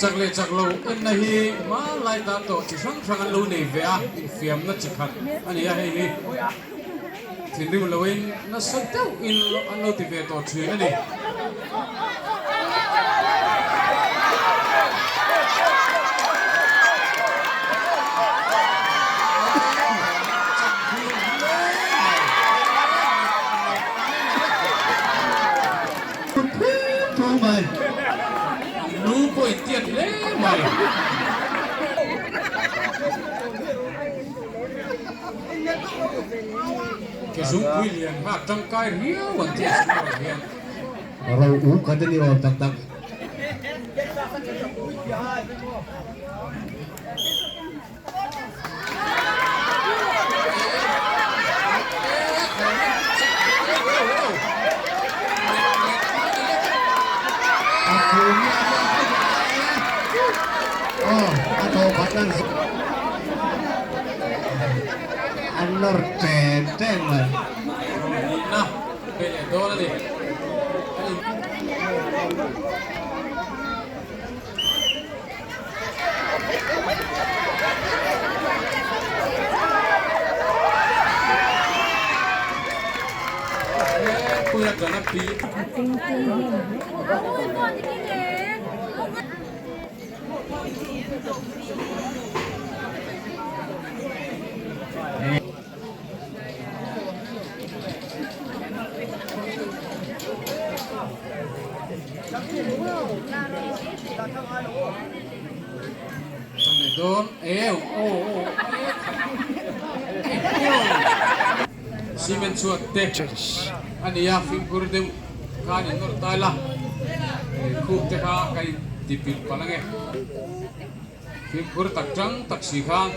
Chak leh chak lo enna hi hmanlai tan tawh chi hrang hrang an lo nei ve a, infiamna chi khat a ni a hei hi. Thinrim loin nasa deuhin an lo ti ve tawh thin a ni. Lu pawh in tiat hle mai. Ke zungpui lian kha a tangkai riau an ti a sumawrah hian. Ro u khat a ni awm tak tak. An nawr chen chen mai. Nihna pe leh dawn a ni. Cement chhuat te a ni a, fimkhur deuh khan in nawrh ta ila, khup te kha ka in ti pilh palh ange. Fimkhur tak tang tak si khan.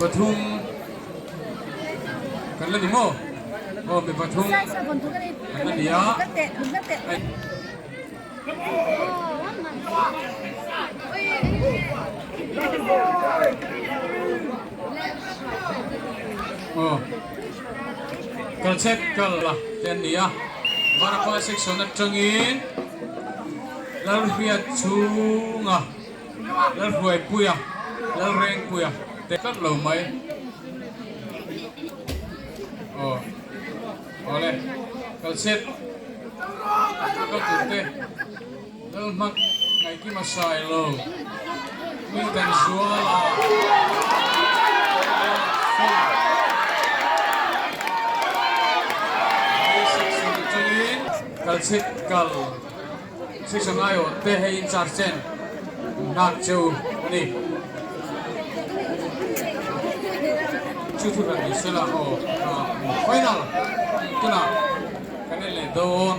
Pathum kan la ni maw? Aw mi pathum kan la ni a. Aw kal chek kal la te an ni a. Varapa section atangin Lalhriat chhunga Lalhruaipuia Lalrengpuia te tlat lo mai. Aw awle kal chek kal tur te Lalhmak Ngaihkima Sailo Milton Zuala Kal chek kal Section aiawh te hei in charge chen nghak cheu a ni. Chu thu hran ni sela aw final tunah kan en leh dawn.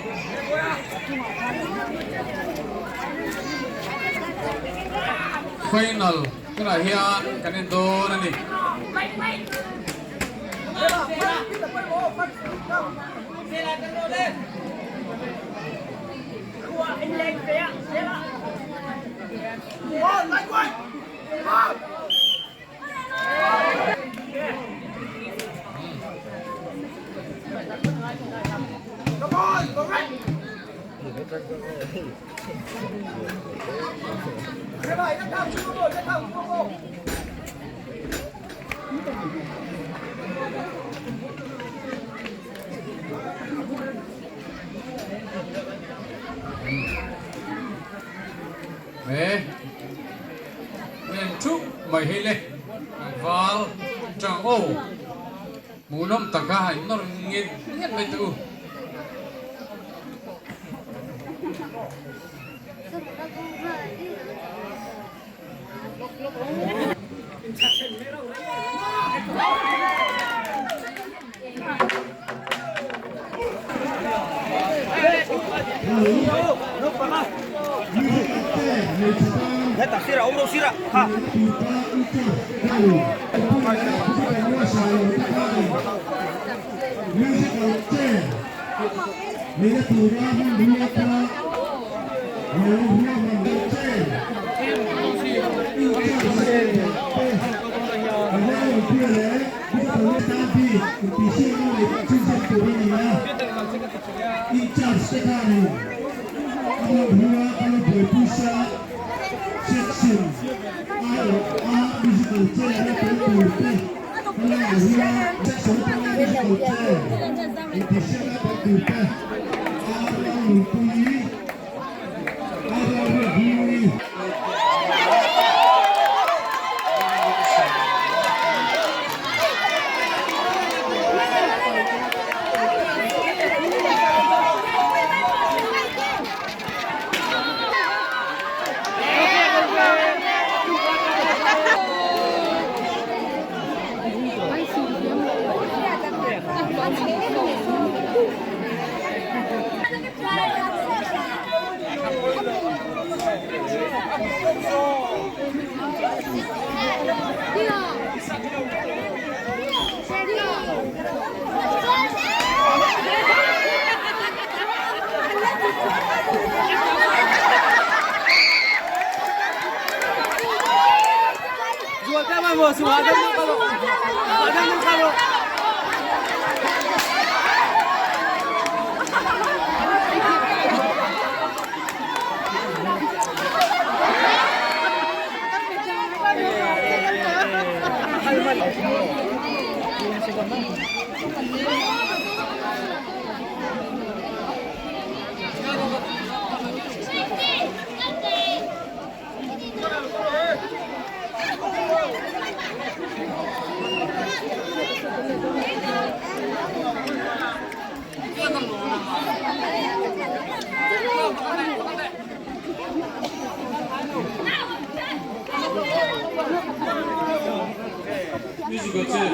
Final tunah hian kan en dawn a ni. He en thup mai hei le tlangval tang aw hmuhnawm taka a innawr nget nget mai teh u. Musical chair